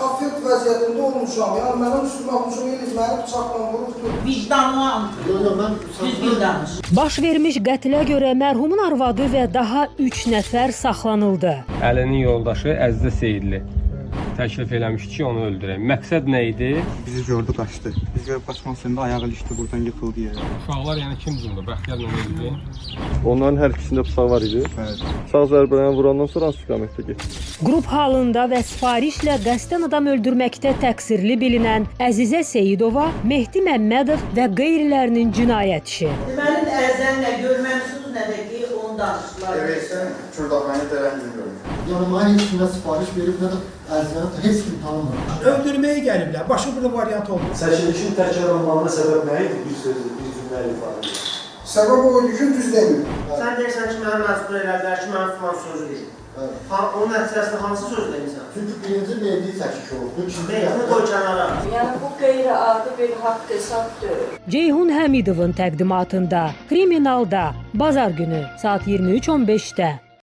Affekt vəziyyətində olmuşam. Yəni mənim üstümə hücum eləyib, məni bıçaqla vurubdur. Vicdanlı Yox, yox, mən düzgün danış. Baş vermiş qətlə görə mərhumun arvadı və daha 3 nəfər saxlanıldı. Əlinin yoldaşı Əzizə Seyidli təklif eləmişdi ki, onu öldürək. Məqsəd nə idi? Bizi gördü, qaçdı. Biz görüb qaçmaq istəyəndə ayağı ilişdi, buradan yıxıldı yerə. Uşaqlar yəni kim vurdu? Bəxtiyarla nə idi? Onların hər ikisində bıçaq var idi. Bəli. Bıçaq zərbələrini vurandan sonra hansı istiqamətdə getdi? Qrup halında və sifarişlə qəsdən adam öldürməkdə təqsirli bilinən Əzizə Seyidova, Mehdi Məmmədov və qeyrilərinin cinayət işi. Deməli əzən nə görməmisiniz, nə də ki onu danışdılar. Evet, Kürdaxanı tərəf bilmiyorum. Yəni mənə heç kim nə sifariş verib, nə də Əzizəni heç kim tanımır. Öldürməyə gəliblər. Başqa bir variant olmaz. Çəkilişin təkrar olunmağına səbəb nə idi? Bir sözlə, bir cümlə ifadə edin. Səbəb o idi ki, düz demir. Sən deyirsən ki, məni məcbur elədilər ki, mən filan sözü deyim. Bəli. Ha, onun nəticəsində hansı söz demisən? Çünki birinci verdiyi çəkiş oldu, ikinci Mehdini qoy kənara. Yəni bu qeyri-adi bir haqq hesab deyil. Ceyhun Həmidovun təqdimatında Kriminalda bazar günü saat 23:15-də.